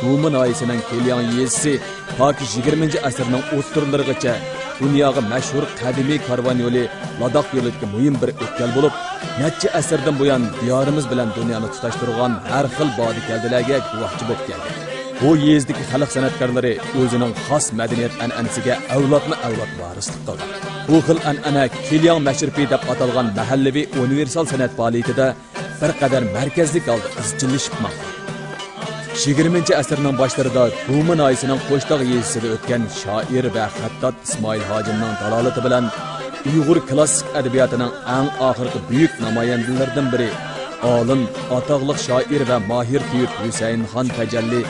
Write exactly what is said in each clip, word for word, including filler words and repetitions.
گۇما ناھىيەسىنىڭ كېلياڭ يېزىسى تاكى يىگىرمىنچى ئەسىرنىڭ ئوتتۇرىلىرىغىچە دۇنياغا مەشھۇر قەدىمىي كارۋان يولى لاداخ يولىدىكى مۇھىم بىر ئۆتكەل بولۇپ، نەچچە ئەسىردىن بۇيان دىيارىمىز بىلەن دۇنيانى تۇتاشتۇرغان ھەر خىل بادىكەلدىلەرگە گۇۋاھچى بولۇپ كەلگەن. بۇ يېزىدىكى خەلق سەنئەتكارلىرى ئۆزىنىڭ خاس مەدەنىيەت ئەنئەنىسىگە ئەۋلادمۇ ئەۋلاد ۋارىسلىق قىلغان. بۇ خىل ئەنئەنە كېلياڭ مەشرىپى دەپ ئاتالغان مەھەللىۋى ئۇنىۋېرسال سەنئەت پائالىيىتىدە بىر قەدەر مەركەزلىك ھالدا ئىزچىللىشىپ ماڭغان. يىگىرمىنچى ئەسىرنىڭ باشلىرىدا گۇما ناھىيەسىنىڭ قوشتاغ يېزىسىدا ئۆتكەن شائىر ۋە خەتتات ئىسمائىل ھاجىمنىڭ دالالىتى بىلەن ئۇيغۇر كلاسسىك ئەدەبىياتىنىڭ ئەڭ ئاخىرقى بۈيۈك نامايەندىلىرىدىن بىرى، ئالىم، ئاتاقلىق شائىر ۋە ماھىر تېۋىپ ھۈسەيىن خان تەجەللى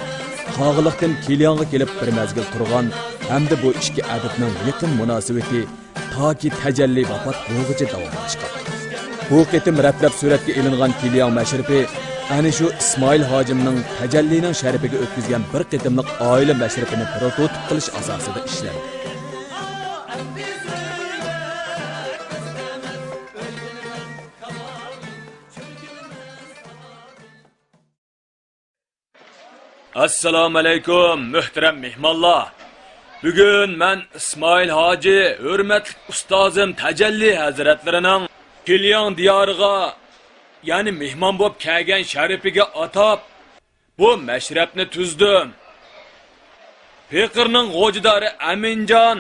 قاغىلىقتىن كېلياڭغا كېلىپ بىر مەزگىل تۇرغان ھەمدە بۇ ئىككى ئەدىبنىڭ يېقىن مۇناسىۋىتى تاكى تەجەللى ۋاپات بولغۇچە داۋاملاشقان. بۇ قېتىم رەتلەپ سۈرەتكە ئېلىنغان كېلياڭ مەشرىپى ئەنە شۇ ئىسمائىل ھاجىمنىڭ تەجەللىنىڭ شەرىپىگە ئۆتكۈزگەن بىر قېتىملىق ئائىلە مەشرىپىنى پروتوتىپ قىلىش ئاساسىدا ئىشلەنگەن. ئەسسالامۇئەلەيكۇم، مۆھتەرەم مېھمانلار! بۈگۈن مەن ئىسمائىل ھاجى ھۆرمەتلىك ئۇستازىم تەجەللى ھەزرەتلىرىنىڭ كېلياڭ دىيارىغا، يەنى مېھمان بولۇپ كەلگەن شەرىپىگە ئاتاپ، بۇ مەشرەپنى تۈزدۈم. پېقىرنىڭ غوجىدارى ئەمىنجان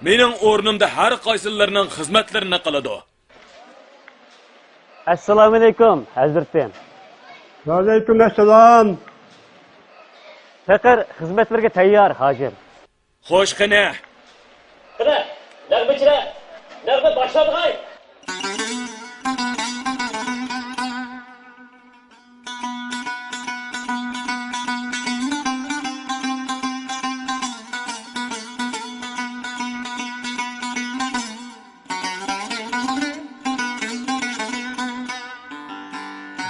مېنىڭ ئورنۇمدا ھەر قايسىلىرىنىڭ خىزمەتلىرىنى قىلىدۇ. ئەسسالامۇئەلەيكۇم، ھەزرىتىم. ۋەئەلەيكۇم ئەسسالام. پېقىر خىزمەتلىرىگە تەييار، ھازىر. خوش، قېنى. قېنى، نەغمىچىلەر، نەغمە باشلانغاي.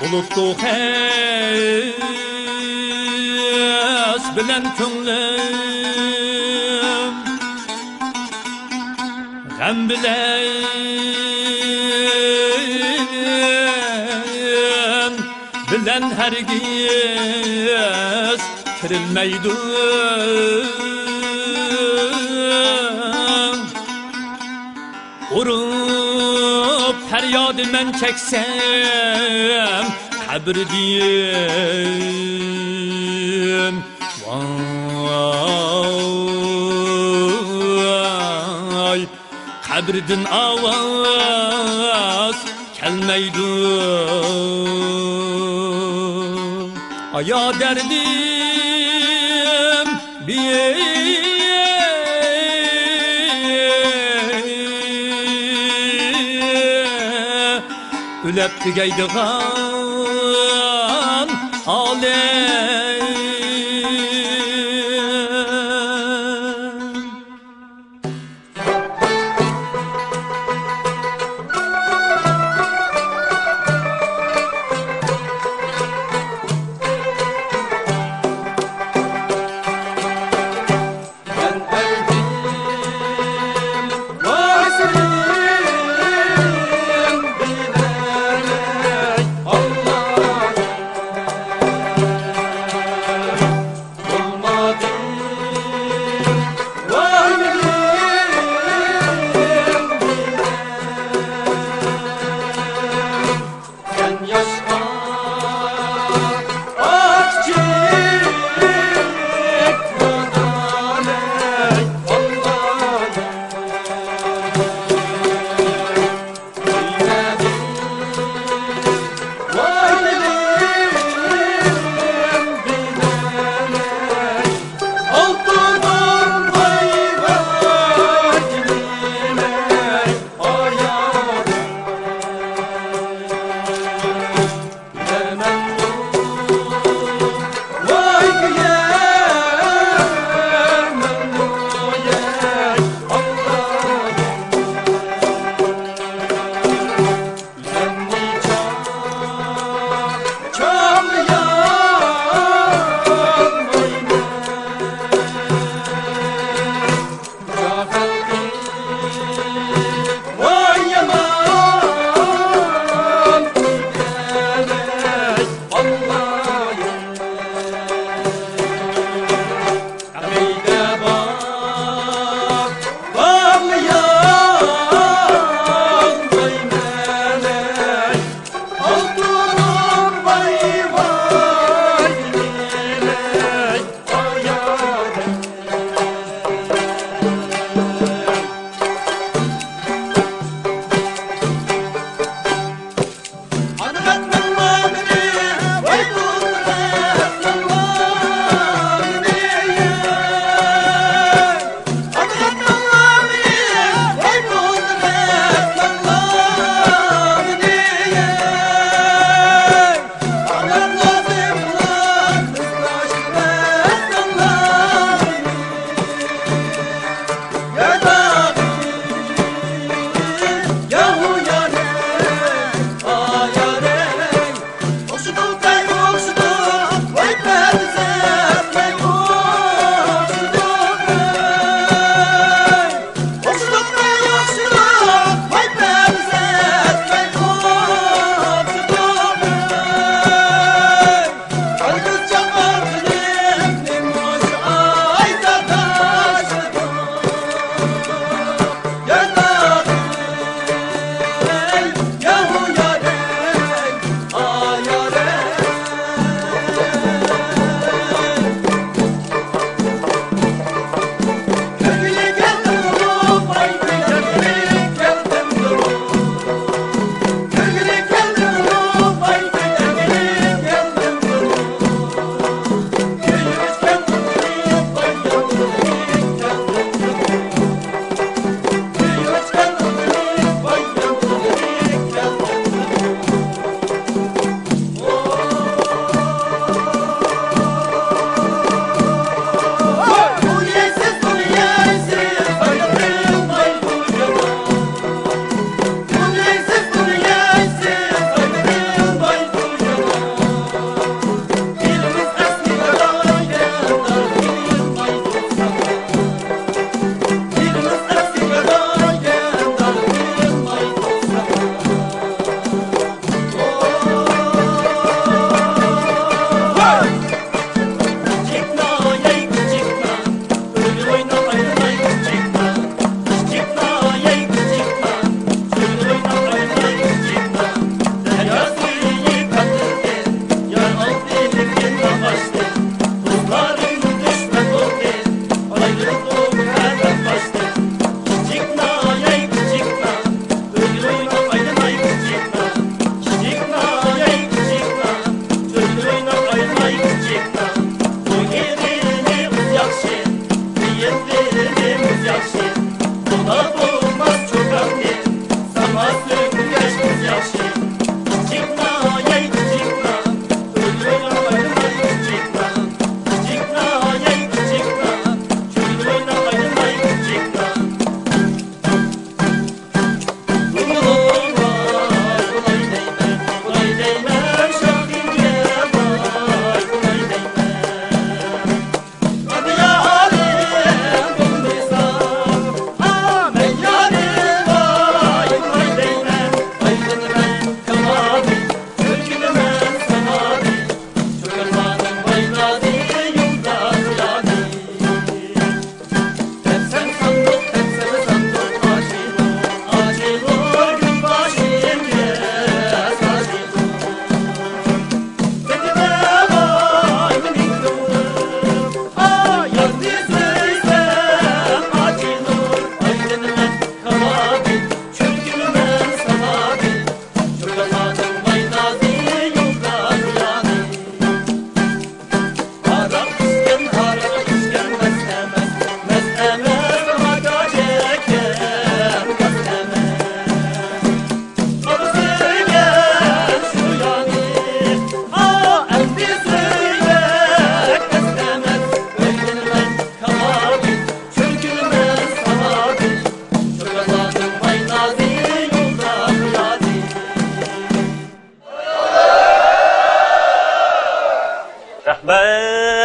بولۇپتۇ خەس بىلەن كۆڭلۈم، غەم بىلەن، بىلەن ھەرگىز كىرىلمەيدۇ. ئۇرۇپ پەريادى مەن چەكسەم قەبرىدىن، ۋاي، قەبرىدىن ئاۋاز كەلمەيدۇ. ئايا دەردىم، بىر ئۆلەپ تۈگەيدىغان ئالەم.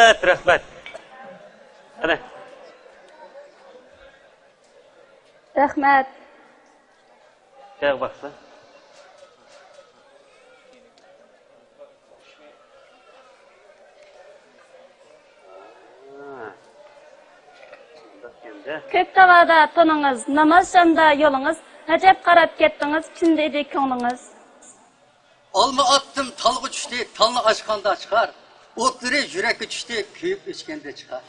رەھمەت. قېنى. رەھمەت. تەييار بولسا. كۆك تاۋادا تونىڭىز، نامازشامدا يولىڭىز، ئەجەب قاراپ كەتتىڭىز، كىمدە ئىدى كۆڭلىڭىز؟ ئالما ئاتتىم، تالغا چۈشتى، تالنى ئاشقاندا چىقار. ئوتلىرى يۈرەككە چۈشتى، كۆيۈپ ئۆچكەندە چىقار.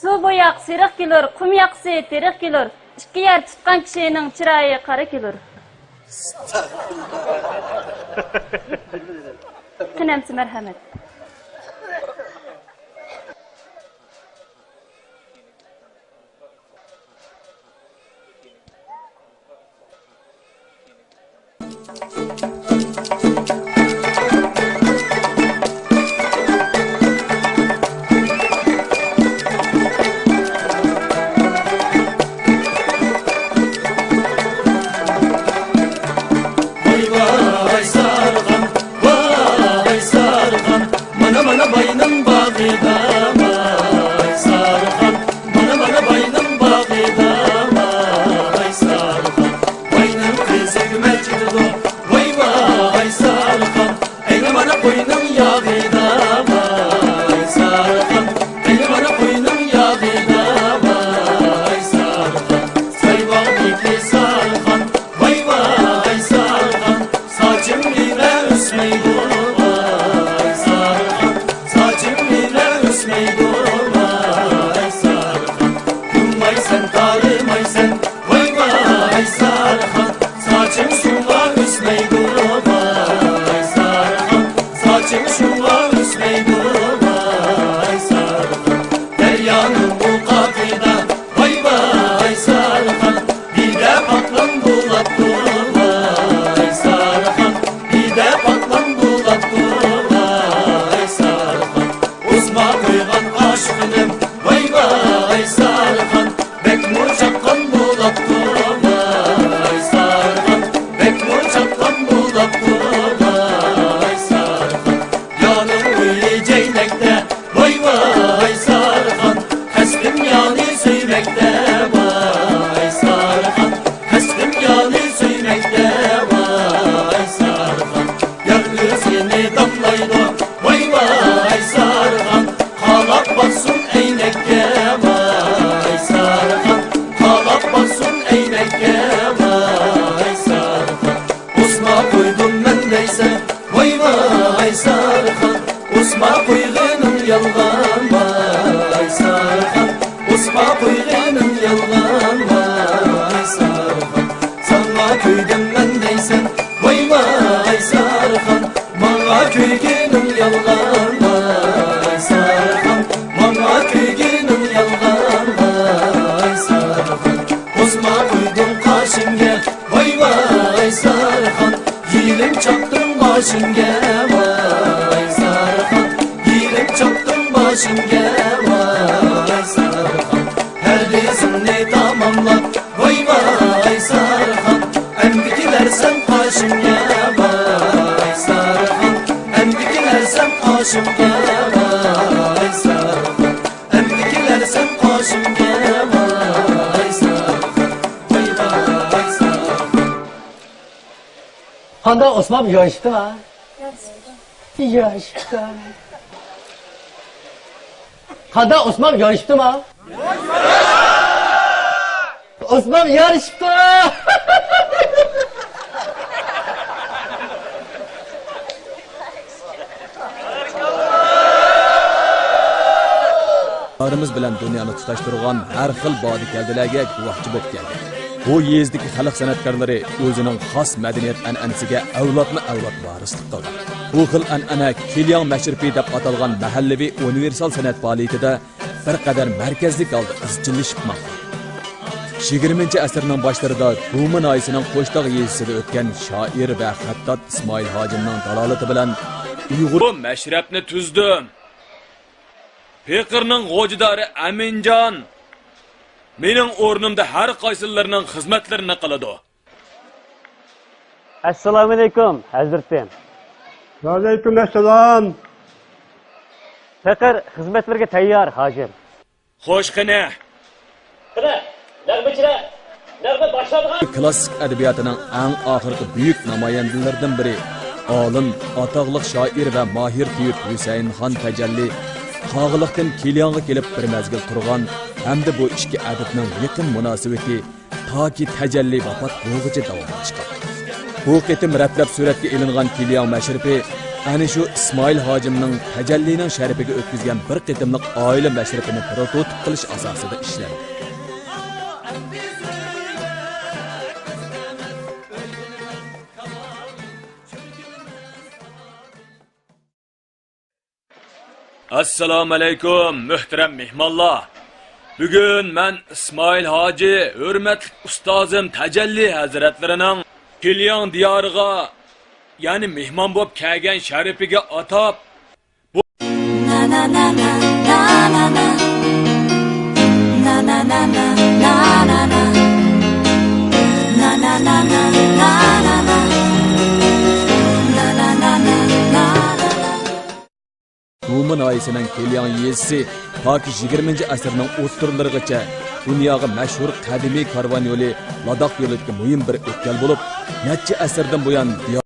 سۇ بوياق سېرىق كېلۇر، قۇم ياقىسى تېرىق كېلۇر، ئىككى يەر تۇتقان كىشىنىڭ چىرايى قارا كېلۇر. قېنى ئەمسە مەرھەمەت. ۋاي ۋاي سارىخان، ۋاي سارىخان، مانا مانا باينىڭ باغرىدا، ۋاي سارىخان، مانا مانا باينىڭ باغرىدا، ۋاي سارىخان، باينىڭ قىزى كۈمەر چېچىدۇ، ۋاي ۋاي سارىخان، ئەينى مانا قوينىڭ ياغىدا، ۋاي سارىخان، ئەينى مانا قوينىڭ ياغىدا، ۋاي سارىخان، سايباغدىكى سارىخان، ۋاي ۋاي سارىخان، ساچىڭ نېمە ئۆسمەيدۇ، ۋاي سارىخان، ساچىڭ نېمە ئۆسمەيدۇ، ۋاي سارىخان، يۇمايسەن، تارىمايسەن، ۋاي ۋاي سارىخان، ساچىڭ شۇڭا ئۆسمەيدۇ، ۋاي سارىخان، ساچىڭ شۇڭا ئۆسمەيدۇ، ۋاي سارىخان، دەريانىڭ ئۇ قاقىدا، ۋاي ۋاي سارىخان، بىدە پاتلام بولاپتۇ، ۋاي سارىخان، بىدە پاتلام بولاپتۇ، ۋاي سارىخان، ئوسما قويغان ئاشىقىنىم، ۋاي ۋاي سارىخان، بەكمۇ چاققان بولاپتۇ، ۋاي سارىخان، بەكمۇ چاققان بولاپتۇ، ۋاي سارىخان، يارنىڭ ئۆيى جەينەكتە، ۋاي ۋاي سارىخان، قەستىم يارنى سۆيمەكتە، ۋاي سارىخان، قەستىم يارنى سۆيمەكتە، ۋاي سارىخان، يار ئۆزىنى داڭلايدۇ، ۋاي ۋاي سارىخان، قالاپ باقسۇن ئەينەككە، ۋاي سارىخان، قالاپ باقسۇن ئەينەككە، ۋاي سارىخان، ئوسما قويدۇم مەن دەيسەن، ۋاي ۋاي سارىخان، ئوسما قويغىنىڭ يالغان، ۋاي سارىخان، ئوسما قويغىنىڭ يالغان، ۋاي سارىخان، ساڭا كۆيدۈم مەن دەيسەن، ۋاي ۋاي سارىخان، ماڭا كۆيگىنىڭ يالغان، ۋاي سارىخان، ماڭا كۆيگىنىڭ يالغان، ۋاي سارىخان، ئوسما قويدۇم قاشىڭغا، ۋاي ۋاي سارىخان، يېلىم چاپتىڭ باشىمغا، ۋاي سارىخان، يېلىم چاپتىڭ باشىمغا، ۋاي سارىخان، پەردىزىمنى تاماملاپ، ۋاي ۋاي سارىخان، ئەمدى كېلەرسەن قاشىمغا، ۋاي سارىخان، ئەمدى كېلەرسەن قاشىمغا، ۋاي سارىخان، ئەمدى كېلەرسەن قاشىمغا، ۋاي سارىخان، ۋاي ۋاي سارىخان. قانداق ئوسمان، يارىشىپتىما؟ يارىشىپتۇ. قانداق ئوسمان، يارىشىپتىما؟ ئوسمان يارىشىپتۇ. دىيارىمىز بىلەن دۇنيانى تۇتاشتۇرغان ھەر خىل بادىكەلدىلەرگە گۇۋاھچى بولۇپ كەلدى. بۇ يېزىدىكى خەلق سەنئەتكارلىرى ئۆزىنىڭ خاس مەدەنىيەت ئەنئەنىسىگە ئەۋلادمۇ ئەۋلاد ۋارىسلىق قىلغان. بۇ خىل ئەنئەنە كىلياڭ مەشرىپى دەپ ئاتالغان مەھەللىۋى ئۇنىۋېرسال سەنئەت پائالىيىتىدە بىر قەدەر مەركەزلىك ھالدا ئىزچىللىشىپ ماڭغان. يىگىرمىنچى ئەسىرنىڭ باشلىرىدا گۇما ناھىيەسىنىڭ قوشتاغ يېزىسىدا ئۆتكەن شائىر ۋە خەتتات ئىسمائىل ھاجىمنىڭ دالالىتى بىلەن ئۇيغۇر بۇ مەشرەپنى تۈزدۈم. پېقىرنىڭ غوجىدارى ئەمىنجان مېنىڭ ئورنۇمدا ھەر قايسىلىرىنىڭ خىزمەتلىرىنى قىلىدۇ. ئەسسالامۇئەلەيكۇم، ھەزرىتىم. ۋەئەلەيكۇم ئەسسالام. پېقىر خىزمەتلىرىگە تەييار، ھاجىم. خوش، قېنى. قېنى، نەغمىچىلەر، نەغمە باشلانغان. كلاسسىك ئەدەبىياتىنىڭ ئەڭ ئاخىرقى بۈيۈك نامايەندىلىرىدىن بىرى، ئالىم، ئاتاقلىق شائىر ۋە ماھىر تېۋىپ ھۈسەيىنخان تەجەللى قاغىلىقتىن كىلياڭغا كېلىپ بىر مەزگىل تۇرغان ھەمدە بۇ ئىككى ئەدىبنىڭ يېقىن مۇناسىۋىتى تاكى تەجەللى ۋاپات بولغۇچە داۋاملاشقان. بۇ قېتىم رەتلەپ سۈرەتكە ئېلىنغان كىلياڭ مەشرىپى ئەنە شۇ ئىسمائىل ھاجىمنىڭ تەجەللىنىڭ شەرىپىگە ئۆتكۈزگەن بىر قېتىملىق ئائىلە مەشرىپىنى پروتوتىپ قىلىش ئاساسىدا ئىشلەنگەن. ئەسسالامۇئەلەيكۇم، مۆھتەرەم مېھمانلار! بۈگۈن مەن ئىسمائىل ھاجى ھۆرمەتلىك ئۇستازىم تەجەللى ھەزرەتلىرىنىڭ كىلياڭ دىيارىغا، يەنى مېھمان بولۇپ كەلگەن شەرىپىگە ئاتاپ، بۇ گۇما ناھىيەسىنىڭ كىلياڭ يېزىسى تاكى يىگىرمىنچى ئەسىرنىڭ ئوتتۇرىلىرىغىچە دۇنياغا مەشھۇر قەدىمىي كارۋان يولى لاداخ يولىدىكى مۇھىم بىر ئۆتكەل بولۇپ، نەچچە ئەسىردىن بۇيان